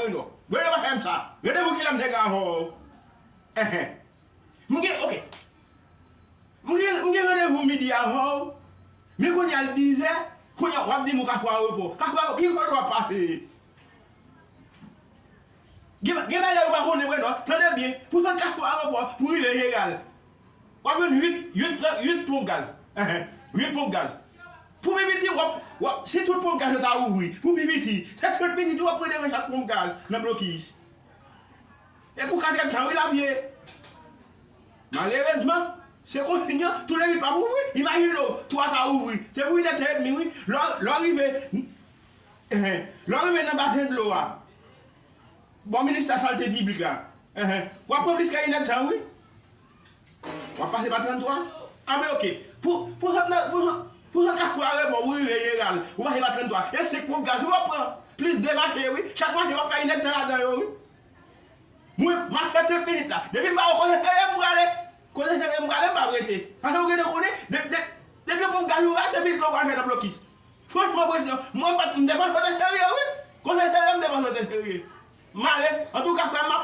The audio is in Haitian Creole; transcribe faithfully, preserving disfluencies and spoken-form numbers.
Reno. Reno pa fè m sa. Randevou kilè m te gen avè w? Enhen. M gen, oke. M gen, m gen randevou midi avè w. Men kounye a l dizè, kounye a w ap di m ou Kafou Aewopò. Kafou Aewopò, ki kote w ap pase? Gen, gen bagay ou pa konnen vre non. Tande byen, pou sot Kafou Aewopò, pou rive Jeral. W ap jwenn uit, uit, uit ponp gaz. Enhen, uit ponp gaz. Pou pi piti, w ap, w ap, si tout ponp gaz yo ta ouvri, pou pi piti, se trant minit w ap pran devan chak ponp gaz nan blokis. E pou katrèdtan, wi, l ap ye. Malerezman, se konsiy an, tou le uit p ap ouvri. Imajine w, twa ta ouvri. Se pou inèdtan edmi, wi. Lè, lè w rive, enhen, lè w rive nan basen dlo a, bò ministè salte piblik la, enhen, w ap pran plis ke inèdtan, wi. W ap pase pa tranntwa? Anben, oke. Pou, pou sot nan, pou, pou sot Kafou Aewopò, ou rive Jeral, ou pase pa tranntwa. E senk ponp gaz, wi, w ap pran. Plis de mache, wi. Chak mache, w ap fè inèdtan ladan yo, wi. Mwen, m ap fè trant minit la. Depi m pa wè kote serye m prale, kote serye m prale, m p ap rete. Paske ou gentan konnen, de, de, depi yon ponp gaz ouvè, se bilten w pral fè nan blokis. Franchman, prezidan, mwen, m pa t, m te panse w te serye, wi. Kote serye, m te panse w te serye. M ale. Antouka, frè m,